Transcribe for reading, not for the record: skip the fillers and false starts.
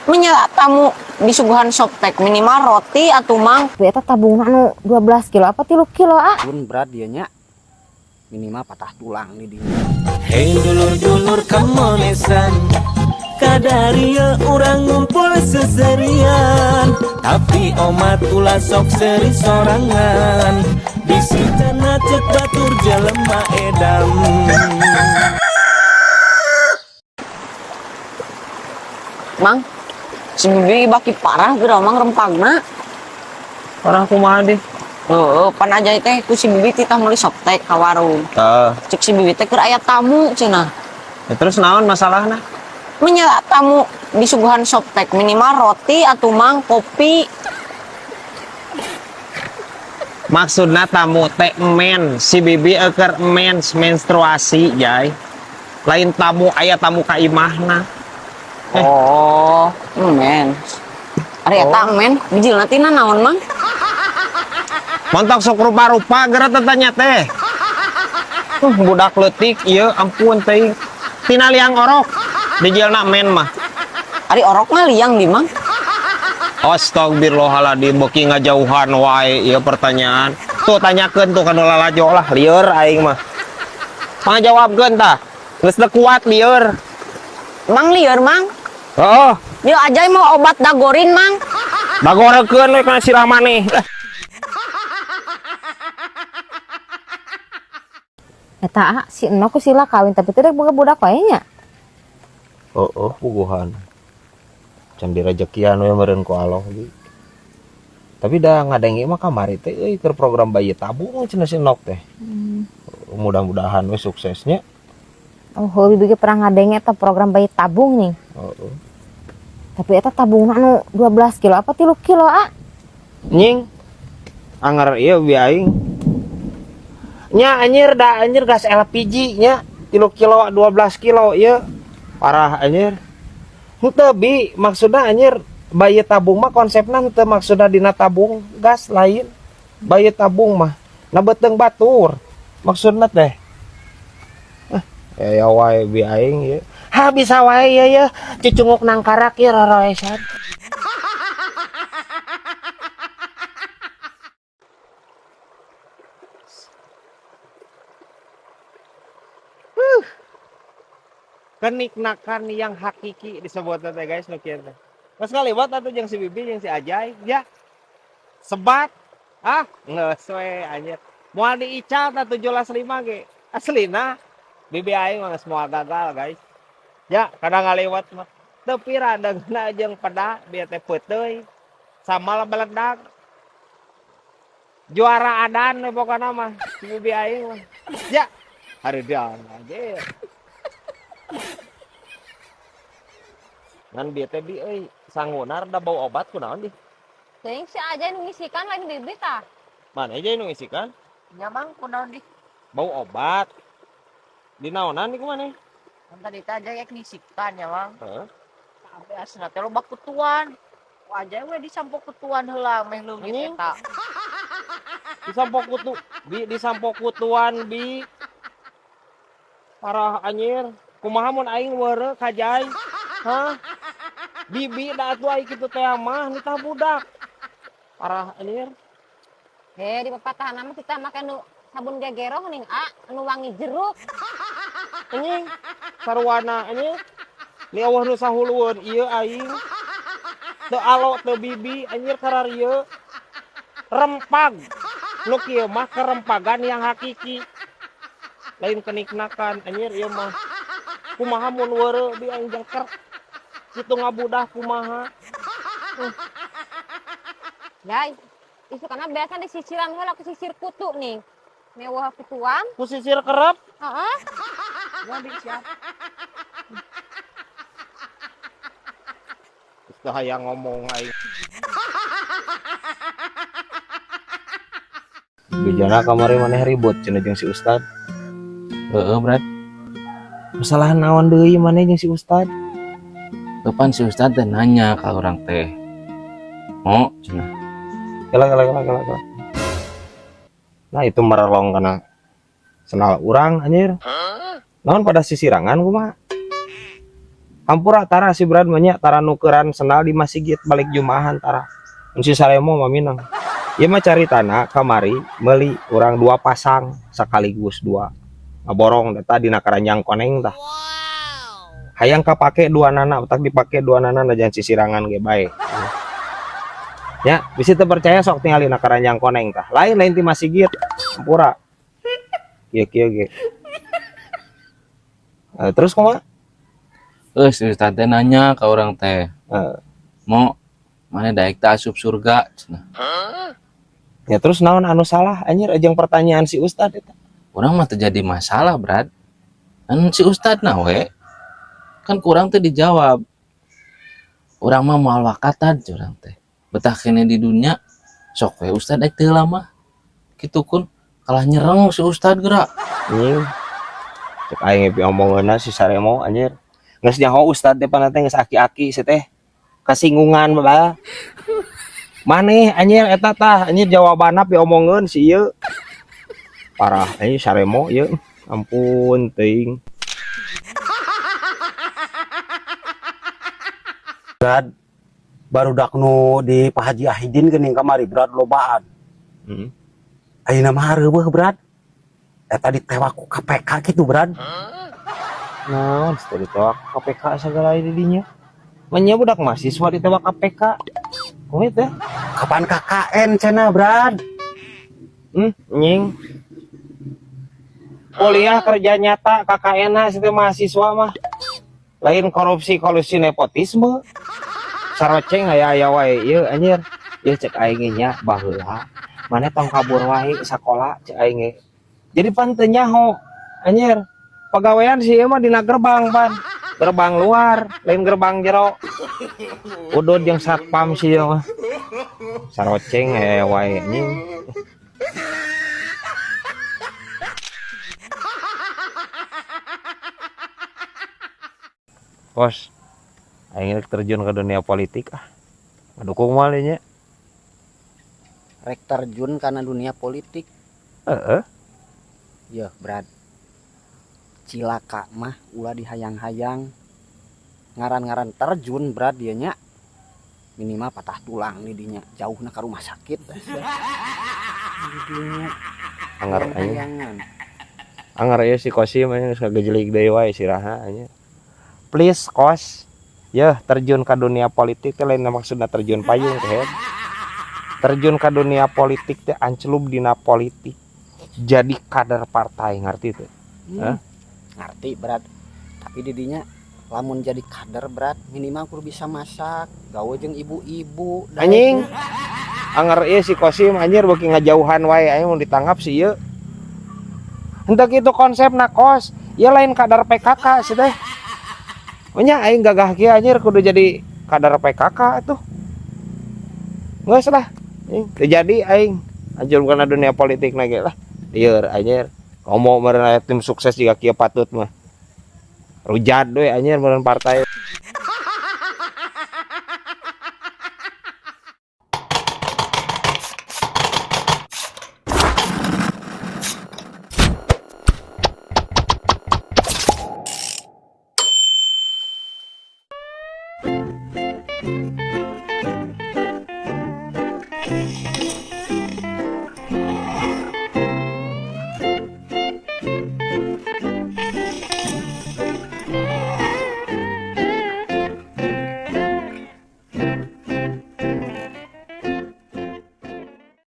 Menya tamu disuguhan Softex minimal roti atau Mang. Tapi eta tabungna anu 12 kilo apa 3 kilo ah? Pun berat dia nya. Minimal patah tulang nih dia. Hei dulur-dulur kemonesan, kadaria urang ngumpul seserian. Tapi omat ulah sok seri sorangan. Bisi cenah cek batur jelema edam. Mang, si Bibi baki parah geura Mang rempagna. Parah kumaha deh? Heeh, pan aja teh ku si Bibi titah meuli Softex ka warung. Heeh. Cek si Bibi teh keur aya tamu cenah. Ya, terus naon masalahna? Menya tamu disuguhan Softex minimal roti atau Mang kopi. Maksudna tamu teh men, si Bibi eker mens menstruasi jai. Lain tamu aya tamu ka imahna. Eh. Oh, mens. Ari eta men, bijilna tina naon Mang? Montok sok rupa-rupa geura tetanya teh. Budak leutik ieu ampun teuing. Tina liang orok bijilna men mah. Ari orok mah liang di Mang. Astagfirullahaladzim, beuki ngajauhan wae ieu pertanyaan. Tuh tanyakeun tuh kanu lalajo lah, lieur aing mah. Pangajawabkeun tah. Geus teu kuat lieur. Mang lieur Mang. Heeh, Yuk aja mau obat dagorin Mang. dagorekeun we kana sirah maneh. Eta ah, si Enok ku sila kawin tapi teu rek boga budak wae nya. Oh, puguhan. Can direjekian we meureun ku Allah ge. Tapi dah ngadenge mah kamari teh euy keur program bayi tabung cenah si Nok teh. Mudah-mudahan we suksesnya. Oh, heuh bibi ge pernah ngadenge eta program bayi tabung nih. Heeh. Tapi eta tabungna anu 12 kilo apa 3 kilo ah? Nying. Anger ieu bi aing. Nya anjir da anjir gas LPG nya 3 kilo 12 kilo ieu. Parah anjir. Henteu bi maksudna anjir bayi tabung mah konsepna henteu maksudna dina tabung gas lain. Bayi tabung mah na beuteung batur maksudna teh. Ah, ya wae bi aing ieu. Ha bisa wae ieu ye cucunguk nangkarak ieu roroesan. Keniknakan yang hakiki disebut teh guys nu kieu teh. Geus ngaliwat atuh jeung si Bibi jeung si Ajay ya. Sebat ah geus we anjir. Moal diical tah 17.5 ge. Aslina Bibi aing mah geus moal gagal guys. Ya kadang ngaliwat mah. Teu pira deungna jeung peda bieu teh peuteuy. Samal beledag. Juara adan we pokona mah si Bibi aing mah. Ya hareudang anjir. Ngan bieu teh bi euy sangunar da bau obat kunaon di? Teuing si Ajay nu ngisikan lain Bibi tah. Mana aja nu ngisikan? Nya Mang kunaon di? Bau obat. Di naonan di kumaha? Kan tadi teh Ajay rek ngisikan ya Mang. Heeh. Sampai asna teh loba kutuan. Ku Ajay we disampo kutuan heula meh leungit Anjing. eta. Disampo kutu, bi disampo kutuan bi. Parah anjir. Kumaha mun aing weureu ka Jai? Hah? Bibi da atuh aing kitu teh mah nitah budak. Parah anjir. Heh, di pepatahan mah kita make nu sabun gegeroh ning ah, nu wangi jeruk. Anjing. Sarwana anjing. Ni eueuh nu sahulueun ieu aing. Teu alo teu bibi anjir kararieu. Rempag. Nu kieu mah kerempagan yang hakiki. Lain keniknakan anjir ieu mah. Kumaha mun weureu bi aing jengker. Kitu ngabudah kumaha. Guys, isu karena biasa disisiran heula ku sisir kutu nih. Mewah kutuan. Ku sisir kerep. Heeh. Ya bi siap. Geus teu hayang ngomong aing. Bejana kamari maneh ribut cenah jeung si Ustad. Heeh, Brad. Masalah naon deui maneh jeung si Ustad? Kapan si Ustad teh nanya ka urang teh? Mo, cenah. Kela kela kela kela kela. Nah itu merelong kana senal urang anjir. Naon pada sisirangan kumaha? Hampura tara si Brad mah nya tara nukeran sendal di masjid balik jumahan tara. Mun si Saremo mah minang. Ieu mah caritana kamari meuli urang 2 pasang sekaligus 2. Ngaborong eta dina karanjang koneng tah. Hayang kapake 2 nana, otak dipake 2 nana najan sisirangan ge bae. Ya, bisi teu percaya sok tingali na karanjang koneng tah. Lain-lain ti masjid. Hampura. Kieu-kieu ge. Terus kumaha? Si ustad teh nanya ka urang teh. Mo, mana daek teh asup surga cenah. Ya terus naon anu salah anjir ajeng pertanyaan si ustad eta. Urang mah teu jadi masalah, Brad. Kan si ustad na we. Kan kurang teh dijawab. Urang mah moal wakatan urang teh. Betah kene di dunia sok we ustad daek teu lama. Kitu kun kalah nyereng si ustad geura. Anjing. Cek aing ge omongeunna si Saremo anjir. Geus nyaho ustad teh panah teh geus aki-aki si teh. Kasinggungan bae. Maneh anjir eta tah anjir jawabanna piomongeun si ieu. Parah anjir Saremo ieu. Ampun teuing. Brad, barudak nu di Pak Haji Ahidin geuning kamari Brad lobaan. Ayeuna mah reueuh Brad. Eta ditewak ku KPK gitu Brad. Naon teh ditewak KPK sagala di dinya. Menya budak mahasiswa ditewak KPK. Kumaha teh? Kapan KKN cenah Brad? Nying. Kuliah kerja nyata KKN na situ mahasiswa mah. Lain korupsi kolusi nepotisme. Saroceng aya-aya wae ieu anjir. Ieu cek aing ge nya baheula. Maneh tong kabur wae sakola cek aing ge. Jadi pan teu nyaho anjir. Pagawean si ieu mah dina gerbang pan. Gerbang luar, lain gerbang jero. Udud jeung satpam si ieu mah. Saroceng aya wae anjing. Bos, aing rek terjun ke dunia politik ah. Ngedukung moal nya. Rek terjun kana dunia politik. Heeh. Yeuh, Brad. Cilaka mah ulah dihayang-hayang. Ngaran-ngaran terjun Brad dieu nya. Minimal patah tulang di dinya, jauhna ka rumah sakit. Di dinya. Anggar aing. Hayangan. Anggar ieu si Kosim anjing geus kagejelik deui wae siraha anjing. Please Kos. Yeuh, terjun ka dunia politik teh lain maksudna terjun payung teh. Terjun ka dunia politik teh ancelub dina politik. Jadi kader partai ngerti teh? Hah? Ngerti Brad. Tapi didinya lamun jadi kader Brad minimal kudu bisa masak, gawe jeung ibu-ibu. Anjing. Anger ieu si Kosim anjir beuki ngajauhan wae aing mun ditangkap si ieu. Henteu kitu konsepna Kos. Ieu lain kader PKK si teh. Nya aing gagah kieu anjir kudu jadi kader PKK atuh. Geus lah. Anjing teu jadi aing. Anjir kana dunia politik na ge lah. Lieur anjir. Komo meureun aya tim sukses jiga kieu patut mah. Rujat we anjir meureun partai.